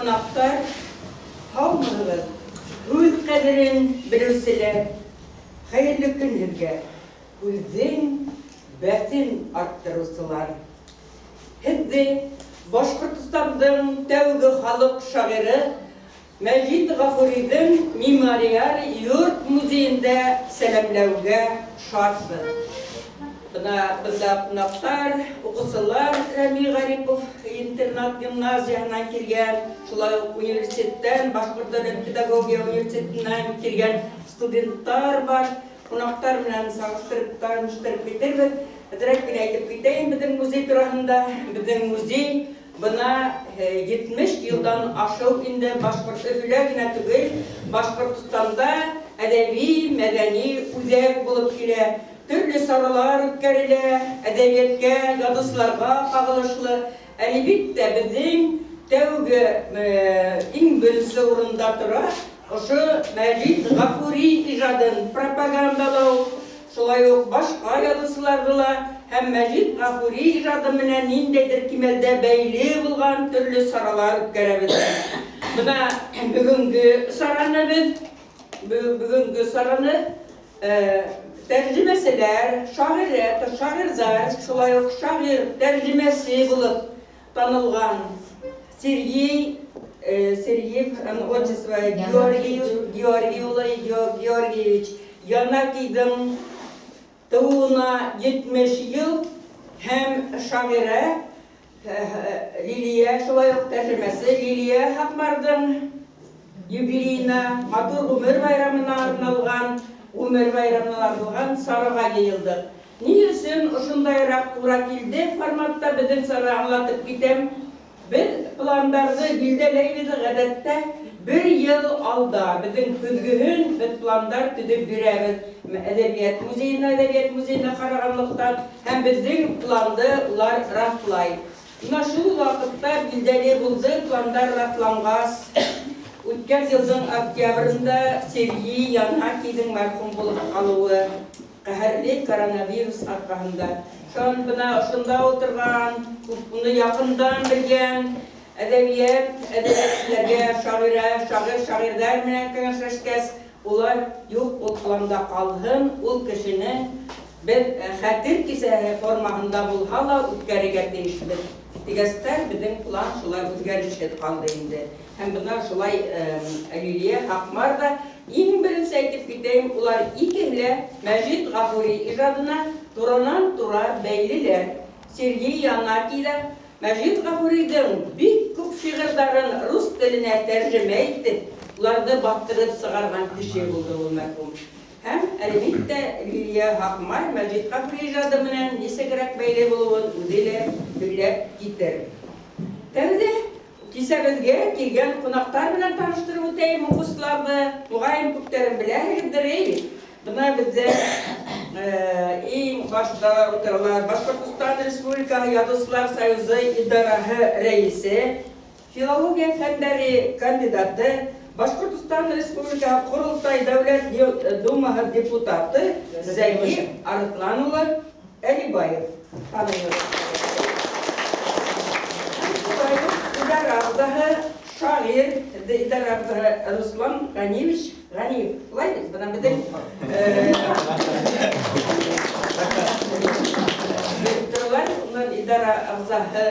кунаклар, һаумыгыз, һүз кадерен белүчеләр, хәерле көн һезгә, һүзнең бәсен арттыручылар. Һезне Башкортстандың тәүге халык шагыйре Мәҗит Гафуриның мемориаль йорт-музеенда сәламләүгә шатбыз. Бына бында кунаклар, укучылар Рәми Гарипов интернат-гимназияһеннән килгән, шулай ук университеттан, Башкорт дәүләт педагогия университетыннан килгән студентлар бар. Кунаклар белән чагыштырып, таныштырып китербез. Әзрәк кенә әйтеп китәем безнең музей тураһында. Безнең музей Бына 70 елдан ашыу инде Башкорт Өфелә генә түгел, Башкортстанда әдәби, мәдәни үзәк булып килә. Төрле чаралар үткәрелә, әдәбияткә, язучыларга кагылышлы. Әлбиттә, безнең тәүге, иң беренче урында тора ошо Мәҗит Гафури иҗадын пропагандалау, Шулай ук башка язучыларны ла һәм Мәҗит Гафури иҗаты менән ниндәйдер кимәлдә бәйле булган төрле чаралар үткәрәбез. Менә бүгенге чараны без, бүгенге чараны тәрҗемәчеләр, шагыйрә, шагыйрьләр, шулай ук шагыйрь тәрҗемәче булып танылган Сергей, Сергеев, отчество Георгий, Георгий улы, Георгиевич Янакийның тууына 70 ел һәм шагыйрә Лилия, шулай ук тәрҗемәсе Лилия Хакмардың юбилеена, матур гомер байрамына арналган, гомер байрамына арналган чарага җыелдык. Ни өчен ошондайрак тура килде форматта безнең чара аңлатып китәм. Без пландарны билдәләйбез гадәттә бер ел алда. Безнең көзгеһен без пландар төзеп бирәбез әдәбият музеена, әдәбият музеена караганлыктан һәм безнең планды улар раслай. Менә шул вакытта билдәле булды пландар раслангач, үткән елның октябрендә Сергей Янакийның мәрхүм булып калуы. Каһәрле коронавирус аркаһында. Шан бына ошында утырган, уны якындан белгән әдәбият, әдәбиятчеләргә, шагыйрә, шагыйрь, шагыйрьләр менән кәңәшләшкәч, улар, юк, ул планда калһын, ул кешене без хәтер кисәге формаһында булһа ла үткәрергә тиешбез, дигәчтән, безнең план шулай үзгәрешсез калды инде. Һәм бына шулай Лилия Хакмар да, иң беренче әйтеп китәем, улар икеһе лә Мәҗит Гафури иҗадына туранан-тура бәйлеләр. Сергей Янакий да Мәҗит Гафуридің бик күп шигырьләрен рус теленә тәрҗемә итеп, уларны бастырып чыгарган кеше булды ул мәрхүм. Һәм, әлбиттә, Лилия Хакмар Мәҗит Гафури иҗады белән ничегрәк бәйле булуын үзе лә сөйләп китер. Тәүдә Кичәбезгә килгән кунаклар белән таныштырып үтәем укучыларны. Мөгаен, күпләрен беләһегездер, әй. Менә бездә иң башта утыралар Башкортстан Республикаһы Язучылар союзы идараһы рәисе, филология фәннәре кандидаты, Башкортстан Республикаһы Корылтай Дәүләт Думаһы депутаты Зәки Арыслан улы Әлибаев таныйбыз. Һәм шулай ук идарә әгъзаһы, шагыйрь, идарә әгъзаһы Руслан Ганиевич Ганиев. Шулай бит? Менә безнең директорлар, уннан идарә әгъзаһы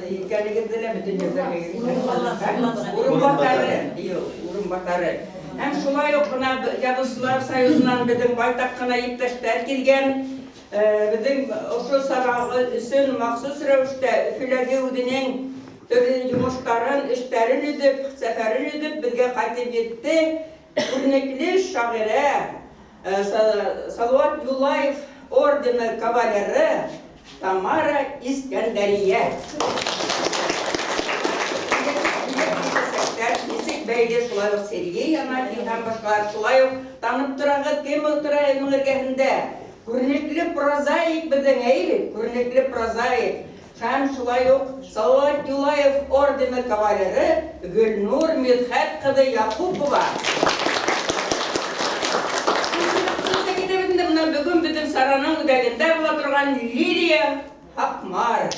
икәнегезне дә бөтен җирдә урынбасары, юк, урынбасары. Һәм шулай ук менә Язучылар союзыннан безнең байтак кына иптәшләр килгән. Безнең ошо сабагы өчен махсус рәвештә Өфеләге үзенең төрле йомышларын, эшләрен өзеп, сәфәрен өзеп безгә кайтып җитте. Күренекле шагыйрә, Салават Юлаев ордены кавалеры Тамара Искәндәрия. Ничек бәйле, шулай ук Сергей Янакин һәм башкалар шулай ук танып торагыз, кем утыра аның эргәһендә? Күренекле прозаик безнең, әйе бит? Күренекле прозаик һәм шулай ук Салават Юлаев ордены кавалеры Гөлнур Мидхәт кызы Якупова. Менә бүген безнең чараның үзәгендә була торган Лилия Хакмар.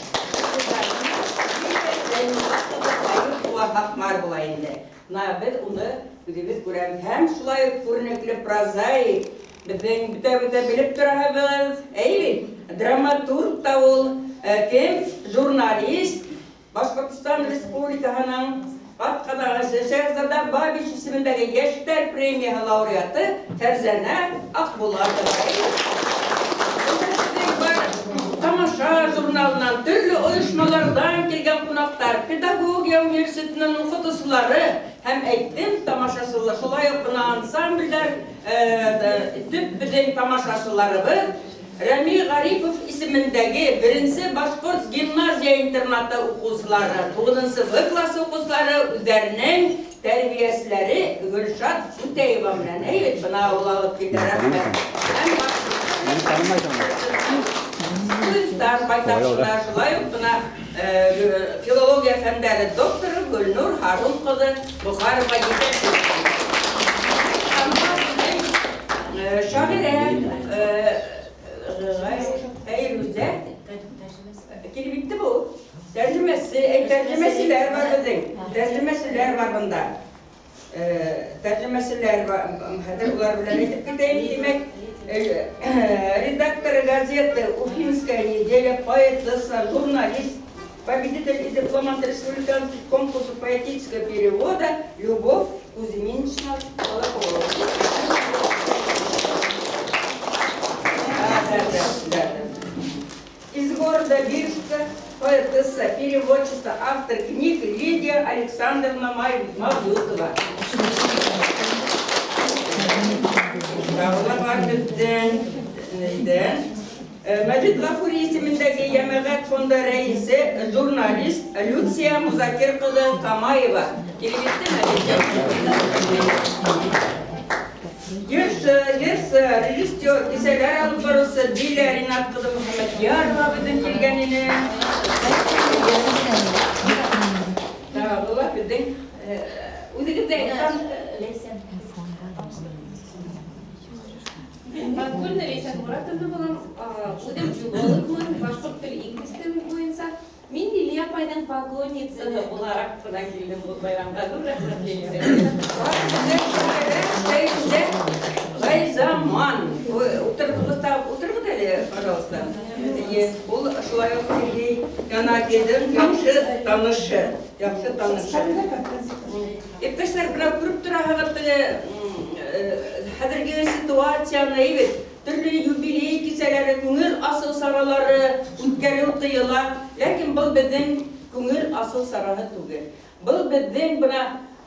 Зәйнулла кызы Әюпова Һакмар була инде. Менә без уны үзебез күрәбез. Һәм шулай ук күренекле прозаик, безнең бөтәбез дә белеп торабыз, әйе бит? Драматург та ул, кем? Журналист, Башкортстан Республикаһының атказанган Шәһзада Бабич исемендәге Яшьләр премияһе лауреаты Фәрзәнә Акбулатова. Тамаша журналыннан, төрле оешмалардан килгән кунаклар, педагогия университетының укытучылары һәм әйттем, тамашачылар, шулай ук бына ансамбльләр, төп безнең тамашачыларыбыз, Рәми Гарипов исемендәге беренче башкорт гимназия-интернаты укучылары, тугызынчы В классы укучылары үзләренең тәрбиячеләре Гөлшат Үтәева белән, әйе бит, бына ул алып килде, рәхмәт. Һәм студентлар байтак шунда, шулай ук бына филология фәннәре докторы Гөлнур Һарун кызы Бохарова җитәкчелек итә. Анда безнең Шагыйрә Фәйрүзә килеп җитте бу. Тәрҗемәсе, әй тәрҗемәчеләр бар безнең. Тәрҗемәчеләр бар монда. Тәрҗемәчеләр бар. Хәзер улар белән әйтеп китәем, димәк, редактор газеты Уфимская неделя, поэтесса, журналист, победитель и дипломант республиканских конкурсов поэтического перевода Любовь Кузьминична Колоколова. Да, да, да, да. Из города Бирска поэтесса, переводчица, автор книг Лидия Александровна Мавлютова. Тагы бар бездән, нидән? Мәҗит Гафури исемендәге Йәмәгать фонды рәисе, журналист Люция Музакир кызы Камаева килеп җиттеме? Җырчы, җырчы, режиссер, кисәләр алып баручы Дилә Ринат кызы Мөхәммәдьярова безнең килгән иде. Тагы безнең үзегез дә Ләйсән. Фаткуллина Ләйсән Муратовна булам. Үзем филологмын, башкорт теле, инглиз теле буенча. Мин Лилия апайның поклонницасы буларак кына килдем бу байрамга. Зур рәхмәт, Лилия. Фәйрүзә Гайзаман. Утырыгыз та, утырыгыз әле, пожалуйста. Ул шулай ук Сергей Янакиның яхшы танышы. Яхшы танышы. Иптәшләр, менә күреп торасыгыз теге хәзерге ситуацияне, әйбәт. Төрле юбилей кичәләре, күңел ачу чаралары үткәрү тыела. Ләкин был безнең күңел ачу чарасы түгел. Был безнең менә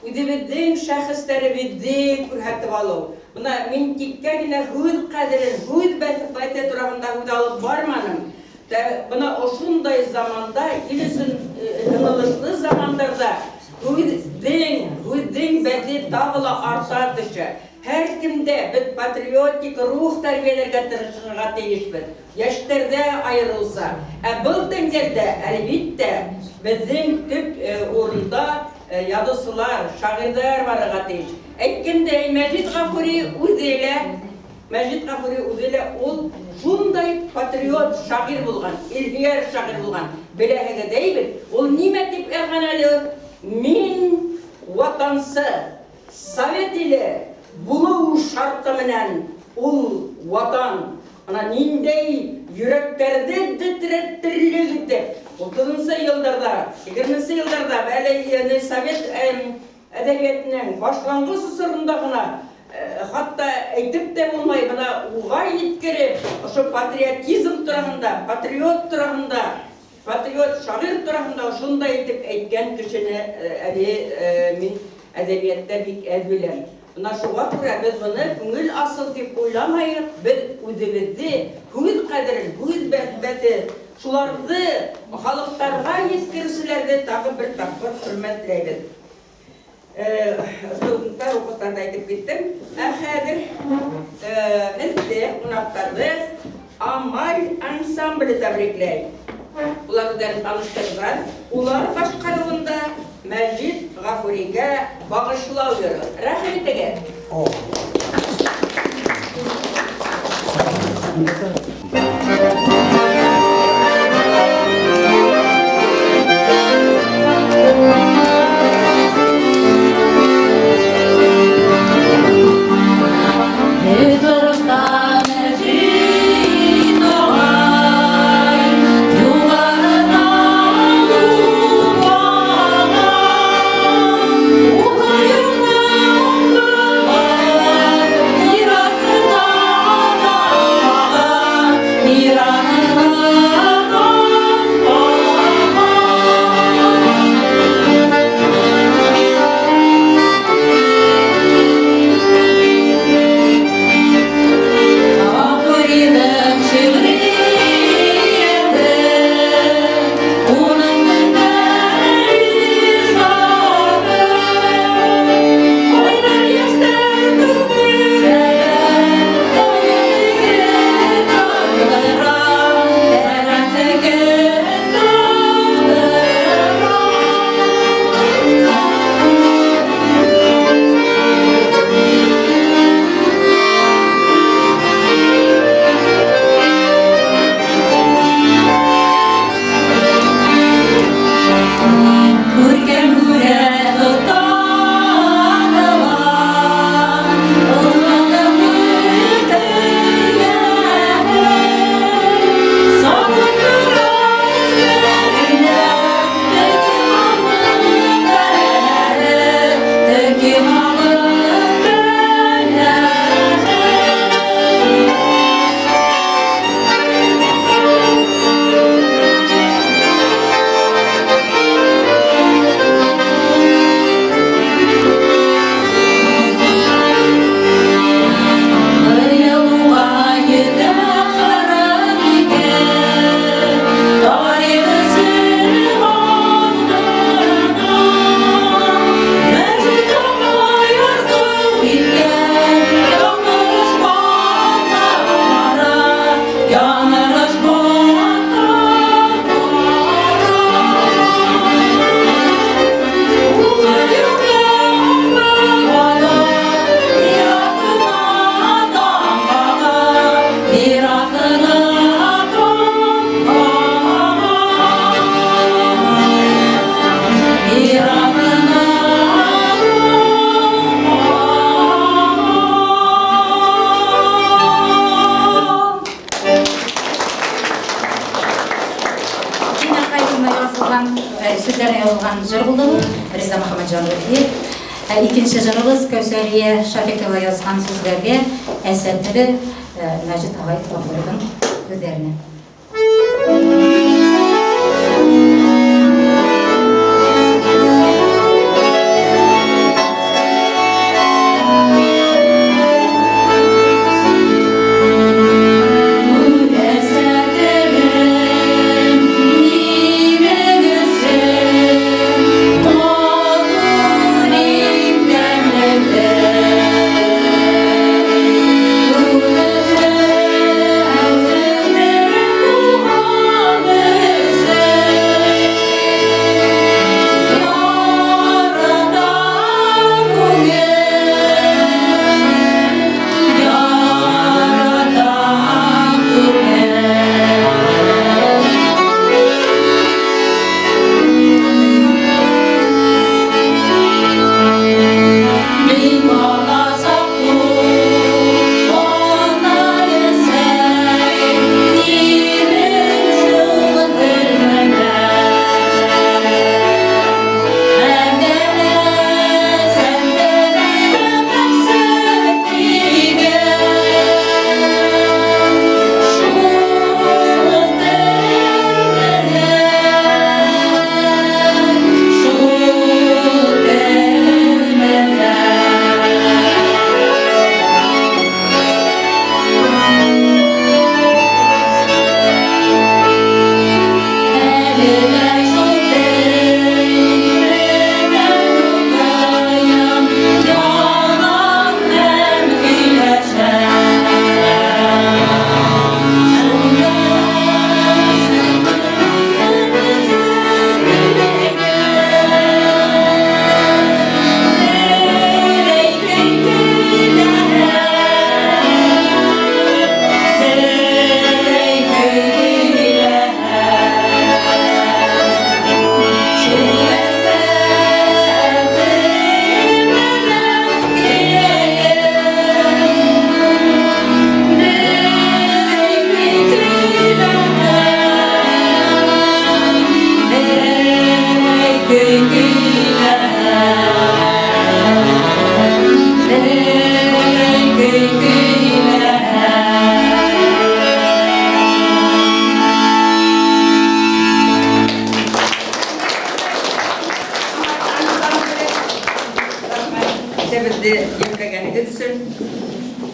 үзебезнең шәхесләребезне күрһәтеп алу. Менә мин тиккә генә һүз кадерен, һүз бәсе турагында һүз алып барманым. Тә менә ошындай заманда, ил өчен һынылышлы замандарда һүздең, һүздең бәсе тагы ла арта төшә. Һәркемдә без патриотик рух тәрбияләргә тырышырга тиешбез, яшьләрдә аерылса. Ә был тәңгәлдә, әлбиттә, безнең төп урында язучылар, шагыйрьләр барырга тиеш. Әйткәндәй, Мәҗит Гафури үзе лә Мәҗит Гафури үзе дә ул шундай патриот шагыйрь булган, илһөяр шагыйрь булган. Беләһегез әйбит, ул нимә дип язган әле? Мин ватанчы, совет иле булу шарты менән ул ватан. Ана ниндәй йөрәкләрне тетрәтерлек итеп, утызынчы елларда, егерменче елларда әле совет Әдәбиятның башлангыч чорында гына, хатта әйтеп тә булмай, менә уга йиткереп, ошо патриотизм турында, патриот турында, патриот шагыйрь турында шундай итеп әйткән кешене әле мин әдәбиятта бик әз беләм. Менә шуңа күрә без моны күңел асыл дип уйламаек, без үзебезне һүз кадерен, һүз бәхбәте, шуларны халыкларга йиткерүчеләрне тагы бер тапкыр хөрмәтләйбез. Студентлар, укучылар да әйтеп киттем. Ә хәзер безне кунакларны Амаль ансамбле тәбрикләй. Улар үзләрен таныштырдылар. Улар башкаруында Мәҗит Гафуригә багышлау җыры. Рәхим итегез. Гафури. Ә икенче җырыбыз Кәүсәрия Шафикова язган сүзләргә Әсәт теле Мәҗит агай Гафуриның сүзләренә.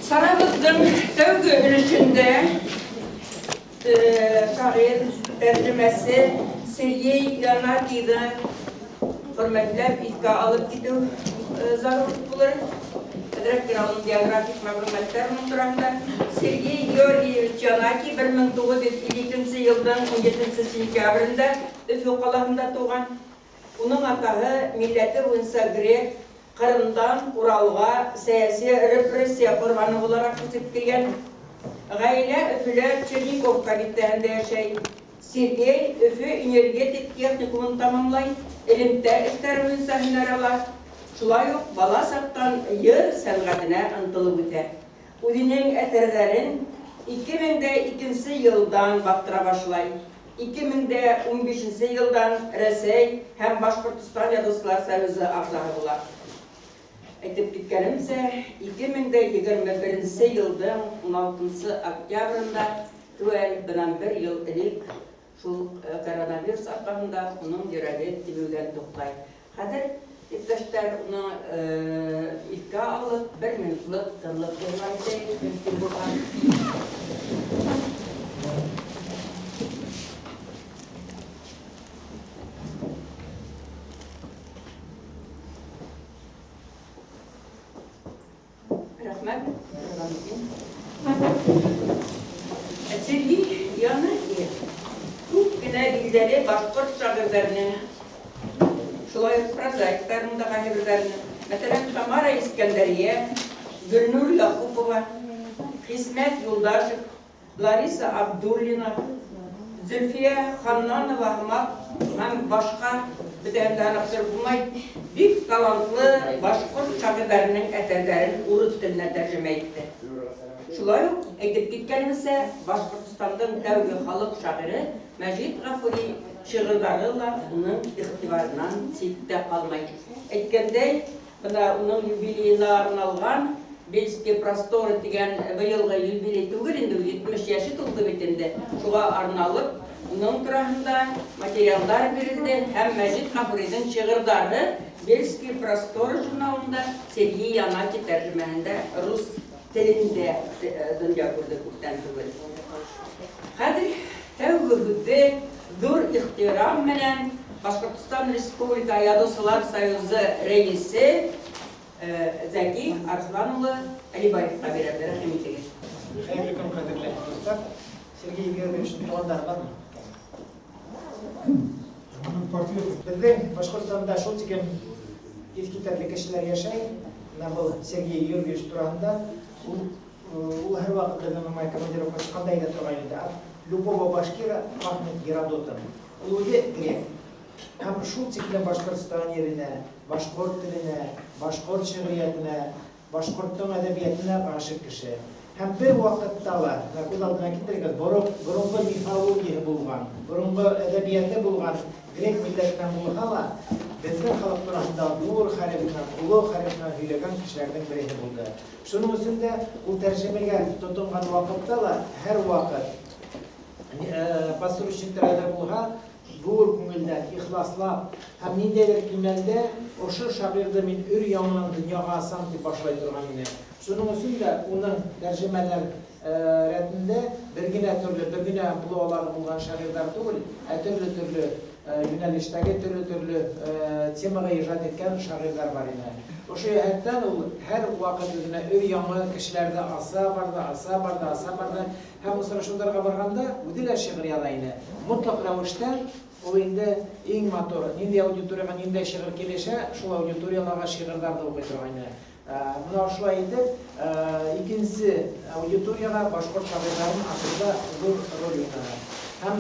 Сарабызның тәүге өлешендә шагыйрь тәрҗемәсе Сергей Янакиды хөрмәтләп искә алып китү зарур булыр. Әзрәк кенә аның биографик мәгълүматлар моның турында. Сергей Георгиевич Янаки 1952 елның 17 сентябрендә Өфе каласында туган. Уның атаһы милләте буенча грек, Кырымдан Уралга сәяси репрессия корбаны буларак күчеп килгән. Гаилә Өфелә Черниковка бистәһендә яшәй. Сергей Өфе энергетик техникумын тәмамлый, элемтә эшләре буенча һөнәр ала. Шулай ук бала чактан йыр сәнгатенә ынтылып үсә. Үзенең әсәрләрен 2002 нче елдан бастыра башлай. 2015 нче елдан Рәсәй һәм Башкортстан Язучылар союзы әгъзаһы була. Әйтеп киткәнемчә, 2021 нче елның 16 нчы октябрендә, төгәл бынан бер ел элек, шул коронавирус аркасында уның йөрәге тибүдән туктый. Хәзер, иптәшләр, уны искә алып, бер минутлык тынлык игълан итәйек, мөмкин булган. Рәхмәт, Сергей Янакиев күп кенә билгеле башкорт шагыйрьләренең, шулай ук прозаикларның да кайберләренең, мәсәлән, Тамара Искәндәрия, Гөлнур Якупова, Хисмәт Юлдашев, Лариса Абдуллина, Зөлфия Ханнанова һәм башка бөтәһен дә санап торып булмай, бик талантлы башкорт шагыйрьләренең әсәрләрен урыс теленә тәрҗемә итте. Шулай ук, әйтеп киткәнебезчә, Башкортстанның тәүге халык шагыйре Мәҗит Гафури шигырьләре ла уның игътибарыннан читтә калмай. Әйткәндәй, менә уның юбилеена арналган Бельские просторы дигән быелгы юбилей түгел инде, 70 яше тулды бит инде. Шуңа арналып, уның тураһында материаллар бирелде һәм Мәҗит Гафуриның шигырьләре Бельские просторы журналында Сергей Янати тәрҗемәһендә рус телендә дөнья күрде күптән түгел. Хәзер тәүге һүзе зур ихтирам белән Башкортстан Республика Язучылар союзы рәисе Зәки Арслан улы Алибаевка бирәбез. Рәхим итегез. Хәерле көн, кадерле дуслар. Сергей Георгиевичның туганнары бармы? Аның портреты. Безнең Башкортстанда шул тиклем искитәрлек кешеләр яшәй. Менә был Сергей Георгиевич турында ул ул һәрвакыт безнең уңай командировка чыкканда әйтә торган иде. От любого башкира пахнет Геродотом. Ул үзе грек. Һәм шул тиклем Башкортстан еренә, башкорт теленә, башкорт шигъриятенә, башкортның әдәбиятына гашыйк кеше. Һәм бер вакытта ла, менә күз алдына китерегез, борынгы мифологияһе булган, борынгы әдәбияты булган грек милләтеннән булһа ла, безнең халык тураһында зур хәреф белән, олы хәреф белән һөйләгән кешеләрнең береһе булды. Шуның өчен дә ул тәрҗемәгә тотынган вакытта ла һәрвакыт подстрочниктар әзер булһа, Зур күңелдән, ихласлап һәм ниндәйдер кимәлдә ошо шагыйрьне мин өр-яңынан дөньяга асам дип башлай торган иде. Шуның өчен дә уның тәрҗемәләр рәтендә бер генә төрле, бер генә амплуалары булган шагыйрьләр түгел, ә төрле-төрле юнәлештәге, төрле-төрле темага иҗат иткән шагыйрьләр бар иде. Ошо яһәттән ул һәрвакыт үзенә өр-яңы кешеләрне аса барды, аса барды, аса барды. Һәм очрашуларга барганда үзе дә шигырь яза иде. Мотлак рәвештә ул инде иң матур, нинди аудиториягә ниндәй шигырь килешә, шул аудиторияләргә шигырьләр дә укый торган иде. Менә шулай итеп, икенче аудиториягә башкорт шагыйрьләрен асуда зур роль уйнады. Һәм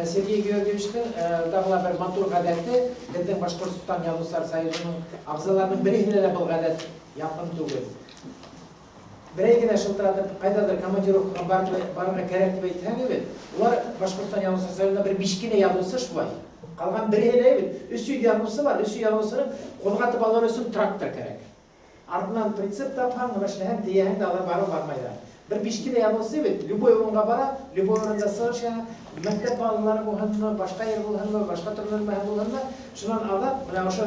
Сергей Георгиевичның тагы да бер матур гадәте, безнең Башкортстан Язучылар союзының әгъзаларының береһенә дә был гадәт якын түгел. Берәй генә шылтыратып, кайдадыр командировкага барырга кәрәк дип әйтһәң бит, улар Башкортстан Язучылар союзында бер биш кенә язучы шулай. Калган бере генә бит. 300 язучы бар, 300 язучыны кузгатып алыр өчен трактор кәрәк. Артыннан прицеп тапһаң, эшләһәң, тияһең дә алар барып бармай да. Бер биш кенә язучы бит, любой урынга бара, любой урында чыгыш ясый. Мәктәп балалары булһынмы, башка ир булһынмы, башка төрле булһынмы, шуннан алып, менә ошо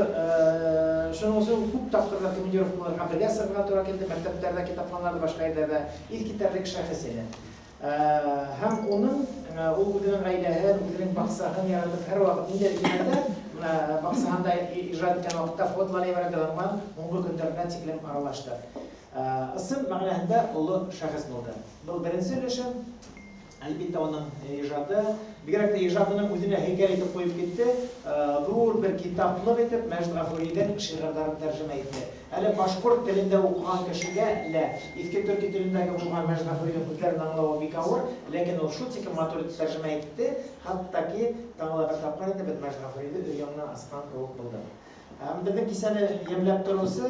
шуның өчен күп тапкырлар командировкаларга бергә чыгарга тура килде, мәктәпләрдә, китапханаларда, башка җирләрдә искитәрлек шәхес иде. Һәм уның ул үзенең гаиләһен, үзенең баксаһын яратып, һәрвакыт ниндидер кимәлдә, менә баксаһында иҗат иткән вакытта фотолар ебәрде, аның һуңгы көннәренә тиклем аралаштык. Ысын мәгънәһендә олы шәхес булды. Был беренче өлеше. Әлбиттә, уның ижаты, бигрәк тә ижатының үзенә һәйкәл итеп куеп китте, зур бер китаплык итеп Мәҗит Гафуридән шигырьләрен тәрҗемә итте. Әле башкорт телендә укыган кешегә лә иске төрки телендәге булган Мәҗит Гафуридән һүзләрен аңлавы бик авыр, ләкин ул шул тиклем матур итеп тәрҗемә итте, хәтта ки тагы да бер тапкыр инде без Мәҗит Гафурине өр-яңыннан аскан кебек булдык. Һәм безнең кичәне ямьләп торучы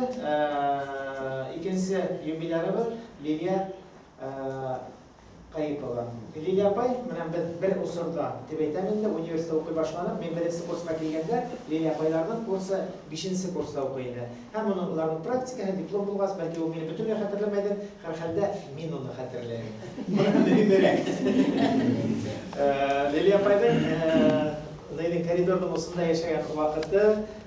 икенче юбилярыбыз Лилия Каипова. Лилия апай, менә без бер осырда, дип әйтәм инде, университетта укый башланып, мин беренче курска килгәндә, Лилия апайларның курсы бишенче курста укый иде. Һәм моның уларның практикаһы, диплом булгач, бәлки ул мине бөтенләй хәтерләмәйдер, һәрхәлдә мин уны хәтерләйм. Моны мөһимрәк. Лилия апайның Ләйлә коридорның усында яшәгән вакыты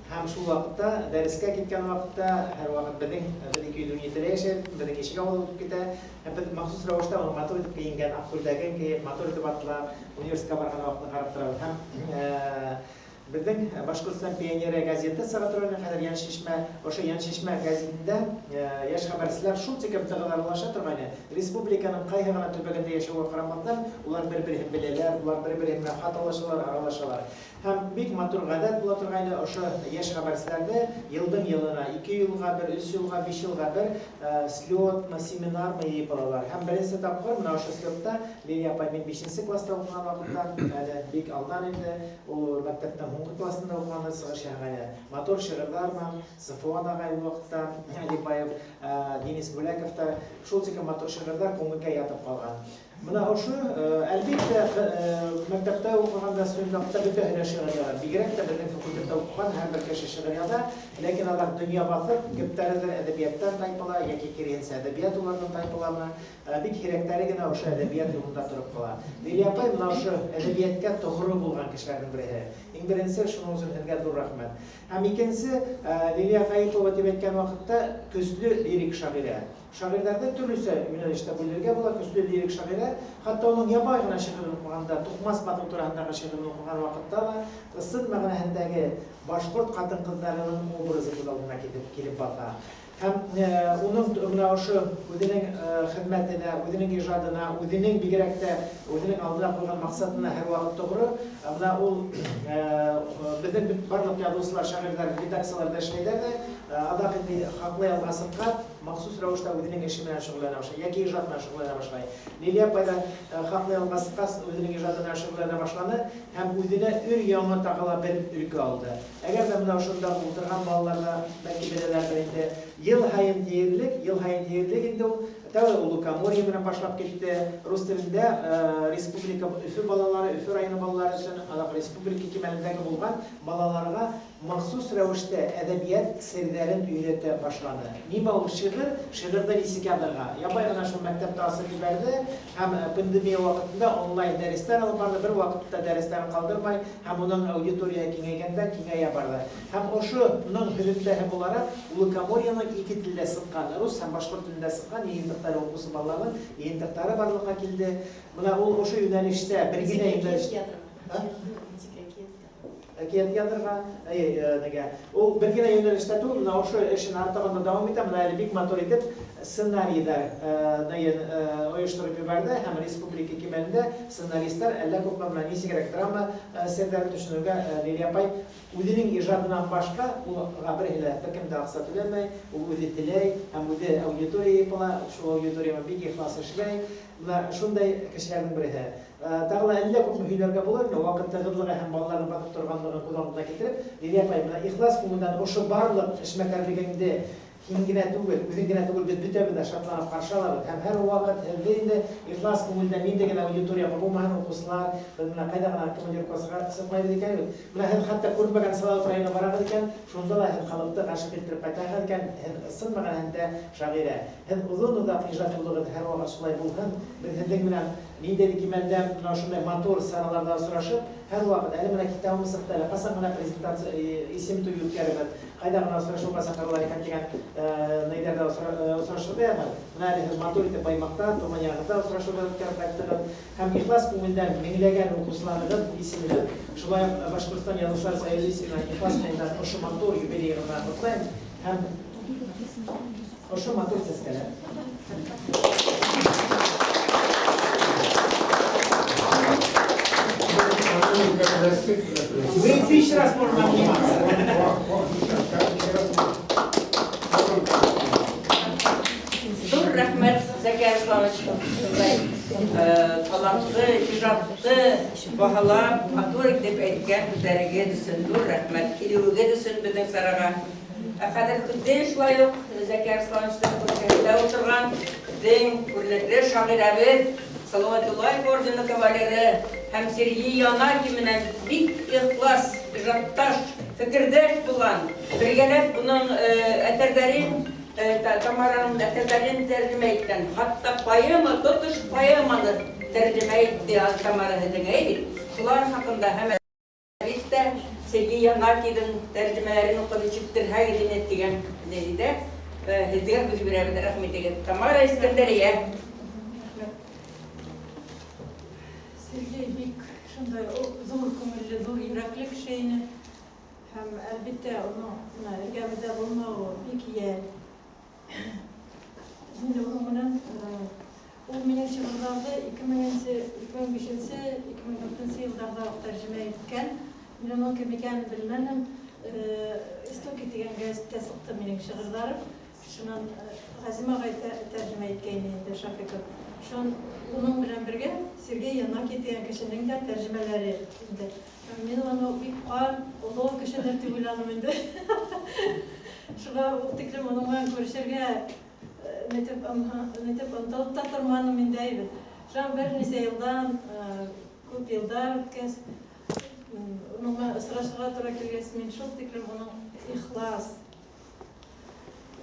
һәм шул вакытта дәрескә киткән вакытта һәрвакыт безнең без 217-дә яшәйбез, безнең ишек алды үтеп китә. Һәм без махсус рәвештә аны матур итеп киенгән, ак күлдәген киеп, матур итеп атлап, университетка барган вакытны карап торабыз. Һәм безнең Башкортстан пионеры газеты чыга торган хәзер Янчишмә, ошо Янчишмә газетында яшь хәбәрчеләр шул тиклем тыгыз аралаша торган иде. Республиканың кайсы гына төбәгендә яшәүгә карамастан, улар бер-береһен беләләр, улар бер-береһе белән хат алышалар, аралашалар. Һәм бик матур гадәт була торган иде, ошо яшь хәбәрчеләрне елдың-елына, ике елга бер, өч елга, биш елга бер слетмы, семинармы йыеп алалар. Һәм беренче тапкыр менә ошо слетта Лилия апай мин бишенче класста укыган вакытта, әле бик алдан инде, ул мәктәпнең һуңгы классында укыганда чыгыш ясаган иде. Матур шигырьләр белән Сафуан агай ул вакытта, Алибаев, Денис Бүләков та шул тиклем матур шигырьләр күңелгә ятып калган. Менә ошо, әлбиттә, мәктәптә укыганда, студент вакытта бөтәһе дә шигырь яза. Бигрәк тә безнең факультетта укыган һәрбер кеше шигырь яза. Ләкин алар дөнья басып, күптәредер әдәбияттан тайпыла яки киресенчә әдәбият улардан тайпыла менә. Бик һирәкләре генә ошо әдәбият юлында торып кала. Лилия апай менә ошо әдәбияткә тогры булган кешеләрнең береһе. Иң беренче, шуның өчен һезгә зур рәхмәт. Һәм икенче, Лилия Фәипова дип әйткән вакытта, көчле лирик шагыйрә. Шагыйрьләрне төрлечә юнәлештә бүлергә була, көчле лирик шагыйрә, хәтта аның ябай гына шигырен укыганда, Тукмас батыр тураһындагы шигырен укыган вакытта да, ысын мәгънәһендәге башкорт хатын-кызларының образы күз алдына килеп, килеп баса. Һәм уның менә ошо үзенең хезмәтенә, үзенең ижадына, үзенең бигрәк тә үзенең алдына куйган максатына һәрвакыт тугры. Менә ул безнең барлык язучылар, шагыйрьләр редакцияләрдә эшләйләр дә, адак инде хаклы ялга чыккан, махсус рәвештә үзенең эше белән шөгыльләнә башлый яки иҗат белән шөгыльләнә башлый. Лилия апай да хаклы ялга чыккач, үзенең иҗаты белән шөгыльләнә башлады һәм үзенә өр-яңа тагы ла бер өлкә алды. Әгәр дә менә шундагы утырган балалар да, бәлки, беләләрдер инде, ел һаен диярлек, ел һаен диярлек инде ул, тәүге ул Лукоморье белән башлап китте, рус телендә республика Өфе балалары, Өфе районы балалары өчен, азак республика кимәлендәге булган балаларга Махсус рәвештә әдәбият серләрен өйрәтә башлады. Нимә ул шигырь, шигырьне ничек язырга? Ябай гына шул мәктәптә асып җибәрде һәм пандемия вакытында онлайн дәресләр алып барды, бер вакытта дәресләрен калдырмай һәм уның аудитория киңәйгәндән киңәя барды. Һәм ошо ның һөземтәһе буларак Лукоморьеның ике телдә сыккан, рус һәм башкорт телендә сыккан йыентыктары укучы балаларның йыентыктары барлыкка килде. Менә ул ошо юнәлештә бер генә юнәлеш. Әкият язырга, әй, нигә. Ул бер генә юнәлештә түгел, менә ошо эшен артабан да дәвам итә. Менә әле бик матур итеп сценарий да оештырып җибәрде һәм республика кимәлендә сценаристлар әллә күпме менә ничегрәк драма серләрен төшенүгә Лилия апай үзенең иҗатыннан башка ул га бер генә беркем дә акча түләмәй, ул үзе теләй һәм үзе аудитория җыеп ала, шул аудитория белән бик ихлас эшләй. Менә шундай кешеләрнең береһе. Тагы да әллә күпме һөйләргә булыр, менә вакыт тыгызлыгы һәм балаларның батып торганлыгын күз алдына китереп, Лилия апай, менә ихлас күңелдән ошо барлык эшмәкәрлегеңде һин генә түгел, үзең генә түгел, без бөтәбез дә шатланып каршы алабыз һәм һәрвакыт һезне инде ихлас күңелдән нинди генә аудиториягә булмаһын, укучылар, без менә кайда гына командировкага чыкмайбыз икән бит, менә һез хәтта күренмәгән Салават районына барагыз икән, шунда да һез халыкты гашыйк иттереп кайтасыз икән, һез ысын мәгънәһендә шагыйрә. Һез озын-озак иҗат юлыгыз һәрвакыт шулай булһын, без һезнең белән Ниндидер кимәлдә менә шундай матур сараларда очрашып, һәрвакыт, әле менә китабым чыкты әле, кайчан гына презентация, исем туе үткәрербез, кайда гына очрашуга чакыралар икән дигән ниләрдә очрашырга язган. Менә әле сез матур итеп Баймакта, туган ягыгызда очрашулар үткәреп кайттыгыз. Һәм ихлас күңелдән меңләгән укучыларыгыз исеменнән, шулай ук Башкортстан Язучылар союзы исеменнән ихлас күңелдән ошо матур юбилеегыз белән котлыйм һәм Ошо матур сәскәләр. Тысяч раз можно обниматься. Зур рәхмәт, Зәки Арсланович, шундай талантлы, иҗатты баһалап, матур итеп әйткән сүзләрегез өчен зур рәхмәт. Килүегез өчен безнең сарага. Ә хәзер безнең шулай ук Зәки Арслановичның күршесендә утырган безнең күренекле шагыйрәбез, Салават Юлаев ордены кавалеры һәм Сергей Янаки белән бик ихлас иҗатташ, фикердәш булган, бергәләп уның әсәрләрен, Тамараның әсәрләрен тәрҗемә иткән, хәтта поэма, тотыш поэманы тәрҗемә итте Тамара һезнең, әй бит. Шулар хакында һәм Әлбәттә, Сергей Янакидің тәрҗемәләрен укып ишеттерһәгез ине дигән диде. Һезгә һүз бирәбез, рәхим итегез. Тамара Искәндәрия. Сергей бик шундай зур күңелле, зур йөрәкле кеше ине. Һәм, әлбәттә, аның менә эргәбездә булмавы бик иял. Инде аның белән ул минем шигырьләрне 2000-нче, 2005-нче, 2004-нче елларда ук тәрҗемә иткән. Мин аның кем икәнен белмәдем. Истоки дигән гәзиттә чыкты минем шигырьләрем. Шуннан Газим агай тәрҗемә иткәйне инде, Шафиков. Шун уның белән бергә Сергей Янаки дигән кешенең дә тәрҗемәләре инде. Мин аны бик карт, олы кешедер дип уйладым инде. Шуңа ул тиклем аның белән күрешергә нитеп, нитеп омтылып та тормадым инде, әйбәт. Шуннан берничә елдан, күп еллар үткәч, уның белән очрашырга туры килгәч, мин шул тиклем уның ихлас,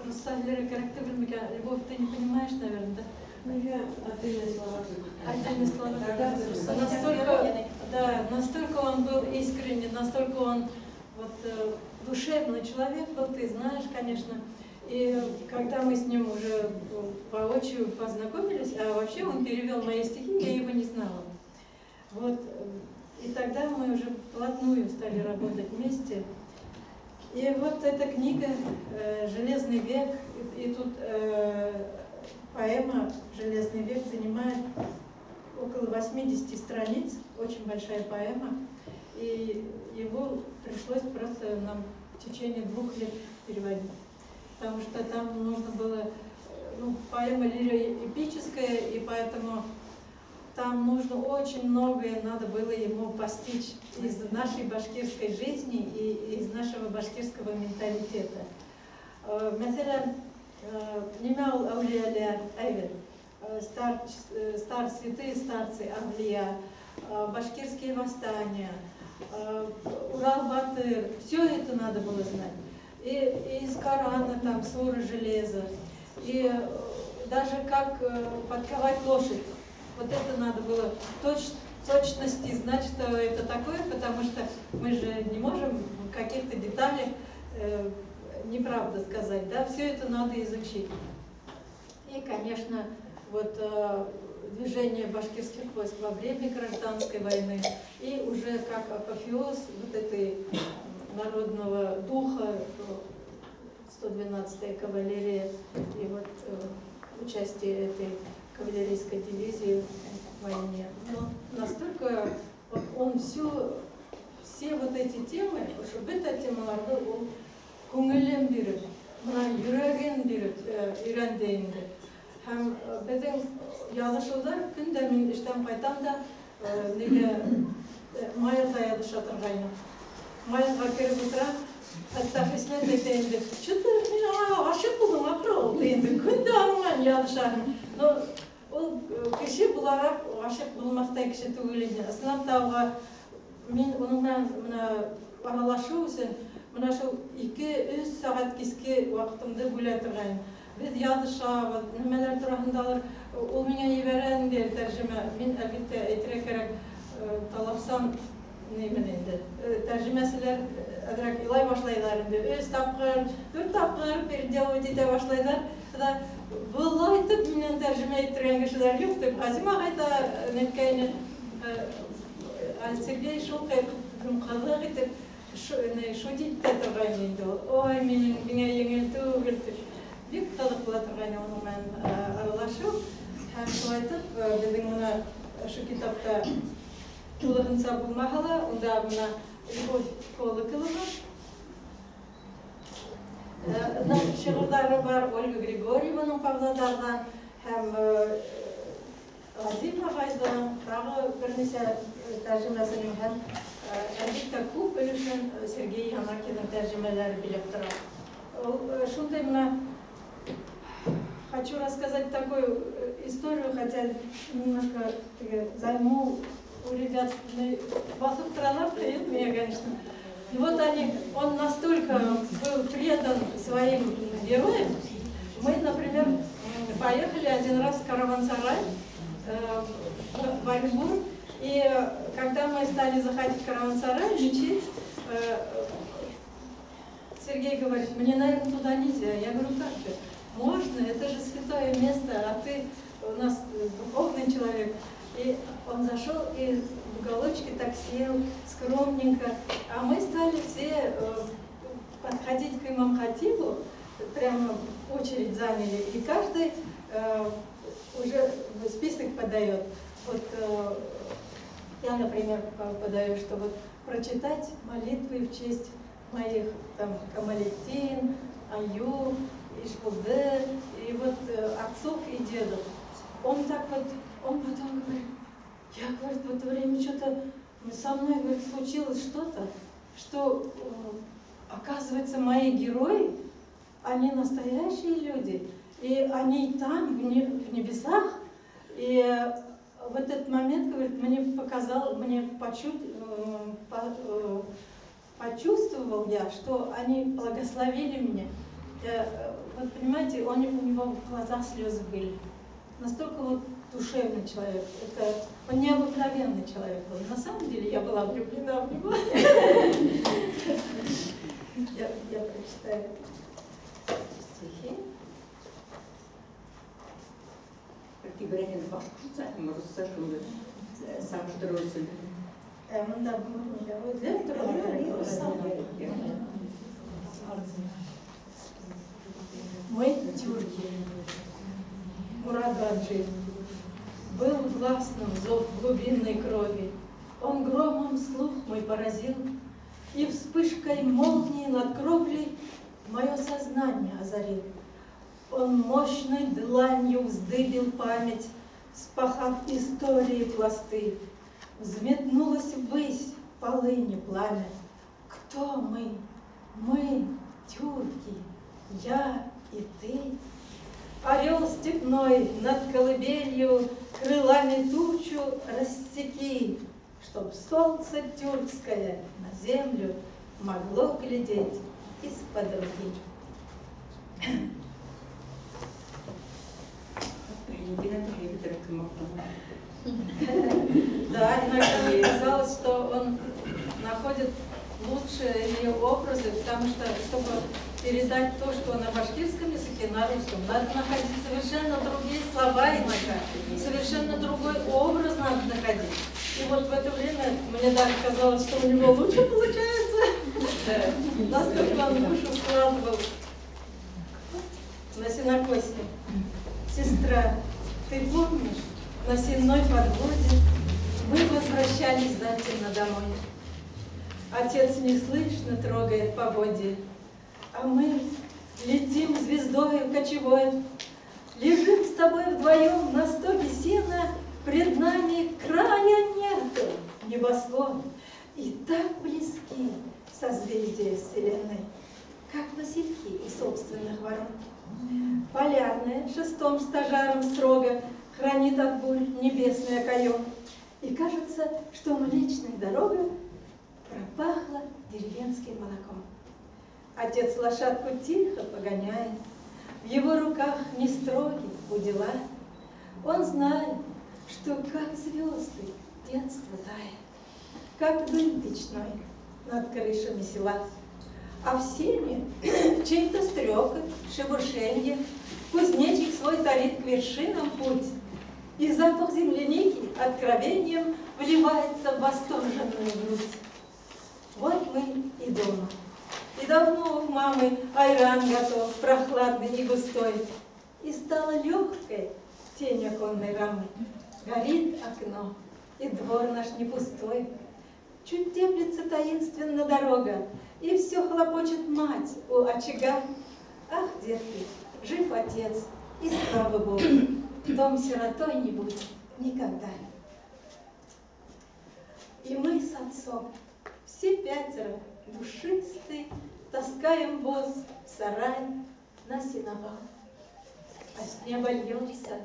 русча һөйләргә кирәк түгел микән? Любовь, ты не понимаешь, наверное, да? Ну, я отдельные слова. Отдельные слова. Тогда Настолько, да, настолько он был искренний, настолько он вот душевный человек был, ты знаешь, конечно. И когда мы с ним уже воочию познакомились, а вообще он перевел мои стихи, я его не знала. Вот, и тогда мы уже вплотную стали работать вместе. И вот эта книга «Железный век», и тут поэма «Железный век» занимает около 80 страниц, очень большая поэма. И его пришлось просто нам в течение 2 лет переводить. Потому что там нужно было, ну, поэма лироэпическая, и поэтому там нужно очень многое надо было ему постичь из нашей башкирской жизни и из нашего башкирского менталитета. Мәсәлән, нимә ул әүлияләр, әйбәт, святые старцы, әүлия, башкирские восстания, Урал-Батыр, все это надо было знать. И из Корана там суры железа, и даже как подковать лошадь. Вот это надо было точности знать, что это такое, потому что мы же не можем в каких-то деталях неправду сказать, да, все это надо изучить. И, конечно, вот движение башкирских войск во время гражданской войны и уже как апофеоз вот этой народного духа, 112-я кавалерия и вот участие этой кавалерийской дивизии в войне. Но настолько вот он все вот эти темы, чтобы бөтә темаларны ул күңелен биреп, менә йөрәген биреп өйрәнде инде. Һәм беҙҙең яҙышыуҙар көндә мин эштән ҡайтам да нигә Маилға яҙыша торғайным. Маилға кереп ултыра, хатта Хисмәт әйтә инде, что-то мин аңа ғашиҡ булдым ахыры ул инде, көндә аның менән яҙышаһың. Но ул кеше булараҡ ғашиҡ булмаҫтай кеше түгел ине. Ысынлап та уға мин уның менән менә аралашыу өсөн менә шул 2-3 сәғәт киске ваҡытымды бүлә торғайным. Беҙ яҙышабыҙ, нимәләр тураһындалыр, ул миңә ебәрә инде тәржемә. Мин әлбиттә әйтергә кәрәк, талапсан нимен инде. Тәржемәселәр әҙерәк илай башлайҙар инде. Өс тапҡыр, дүрт тапҡыр переделывать итә башлайҙар. Да, былай итеп минән тәржемә иттергән кешеләр юҡ тип Ғазим ағай ҙа әйткәйне. Сергей шул ҡыҙыҡ итеп шутить итә торғайны инде ул. Ой, минең миңә еңел түгел тип. Бик ҡыҙыҡ була торғайны уның менән аралашыу. Һәм шулай итеп беҙҙең менә ошо китапта тулыһынса булмаһа ла, унда менә Любовь Колоколова шиғырҙары бар, Ольга Григорьеваның Павлодарҙан һәм Ғазим ағайҙың тағы бер нисә тәржемәсенең һәм әлбиттә күп өлөшөн Сергей Янакиндың тәржемәләре биләп тора. Ул шундай менә хочу рассказать такую историю, хотя немножко займу у ребят, баҫып торалар, привет меня, конечно. И вот они, он настолько был предан своим героям. Мы, например, поехали один раз в Караван-Сарай, в Оренбург, и когда мы стали заходить в Караван-Сарай, мечеть, Сергей говорит: мне, наверное, туда нельзя. Я говорю: как же? Можно, это же святое место, а ты у нас духовный человек. И он зашел и в уголочке так сел, скромненько. А мы стали все подходить к имам-хатибу, прямо очередь заняли, и каждый уже список подает. Вот я, например, подаю, что вот прочитать молитвы в честь моих там Камалетдин, Аю, Ишбулды, и вот отцов и дедов. Он так вот, он потом говорит: я, говорит, в это время что-то со мной, говорит, случилось что-то, что, оказывается, мои герои, они настоящие люди, и они там, в небесах, и В этот момент, говорит, мне показал, мне почувствовал я, что они благословили меня. Я, вот понимаете, у него в глазах слезы были. Настолько вот душевный человек. Это он необыкновенный человек был. На самом деле я была влюблена в него. Я прочитаю стихи. Тибрәген башкортча һәм русча шундый сагыштыру өчен. Монда белеп торалар. Мы тюрки. Мурат Гаджи. Был властным зов глубинной крови. Он громом слух мой поразил, И вспышкой молнии над кровлей Мое сознание озарил. Он мощной дланью вздыбил память, Вспахав истории пласты. Взметнулось ввысь полыни пламя. Кто мы? Мы, тюрки, я и ты. Орел степной над колыбелью Крылами тучу рассеки, Чтоб солнце тюркское на землю Могло глядеть из-под руки. Генә бетереп кем мактана. Да, иногда мне казалось, что он находит лучшие ее образы, потому что, чтобы передать то, что на башкирском языке, на русском, надо находить совершенно другие слова иногда, совершенно другой образ надо находить. И вот в это время мне даже казалось, что у него лучше получается. Настолько он душу вкладывал. На сенокосе. Сестра, ты помнишь, на сенной подводе мы возвращались затемно домой. Отец неслышно трогает поводья, а мы летим звездою кочевой. Лежим с тобой вдвоем на стоге сена, пред нами края нету, небосвод. И так близки созвездия вселенной, как васильки у собственных ворот. Полярная шестом стожаром строго хранит от бурь небесный окоем. И кажется, что Млечная дорога пропахла деревенским молоком. Отец лошадку тихо погоняет, в его руках не строгий удила. Он знает, что как звезды детство тает, как дым печной над крышами села. А в сене чей-то стрекот, шебуршенье, кузнечик свой тарит к вершинам путь, и запах земляники откровением вливается в восторженную грудь. Вот мы и дома. И давно у мамы айран готов, прохладный и густой. И стала легкой тень оконной рамы. Горит окно, и двор наш не пустой. Чуть теплится таинственно дорога, и все хлопочет мать у очага. Ах, детки, жив отец, и слава Богу, дом сиротой не будет никогда. И мы с отцом, все пятеро, душистые, таскаем воз в сарай на сеновал. А с неба льется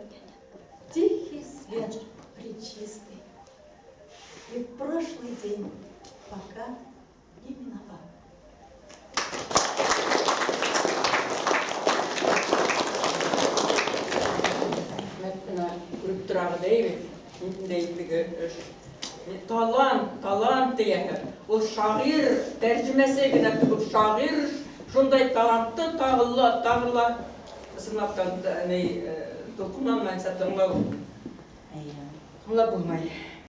тихий свет пречистый. И прошлый день пока не миновал. Менә күреп торабыз, әйе бит. Теге талант, талант дигән. Ул шагыйрь тәрҗемәсе генә түгел, шагыйрь шундай талантлы тагыла, тагыла. Чынлап та, ни дулкынланмайынча тыңлау. Тыңлап булмый.